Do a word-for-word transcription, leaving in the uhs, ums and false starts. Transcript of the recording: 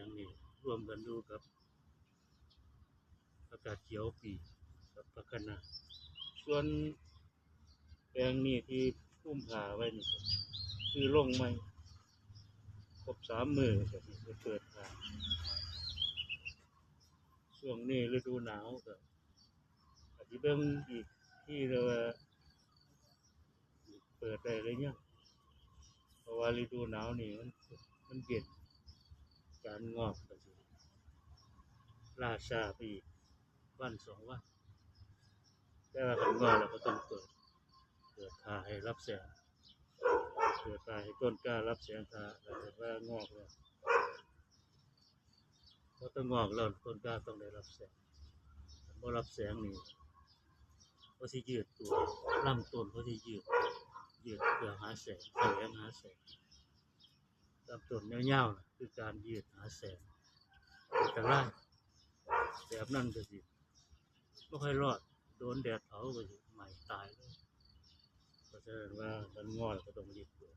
งนี่รวมกันอยู่กับอากาศเขียวปีกับผักคะน้า ส่วนแปลงนี่ที่คลุมผ้าไว้นี่ คือลงใหม่ครบสามมื้อก็สิเปิดผ้า ช่วงนี้ฤดูหนาวก็อาจจะเบิ่งอีกทีเดียวว่าเปิดได้หรือยัง เพราะว่าฤดูหนาวนี่มันมันเย็น การงอกก็สิล่าช้าไปอีกวันสองวัน แต่ว่าคันงอกแล้วก็ต้องเปิด เปิดผ้าให้รับแสง เปิดผ้าให้ต้นกล้ารับแสง ถ้าถ้าเกิดว่างอกแล้ว พอต้นงอกแล้วต้นกล้าต้องได้รับแสง ถ้าบ่รับแสงนี่ ก็สิยืดตัว ลำต้นก็สิยืด ยืดเพื่อหาแสง แสวงหาแสง ลำต้นยาวๆน่ะคือการยืดหาแสง อันตราย แบบนั้นก็สิบ่ค่อยรอด โดนแดดเผาก็สิไหม้ตายเลย เพราะฉะนั้นว่ามันงอกแล้วก็ต้องรีบเปิด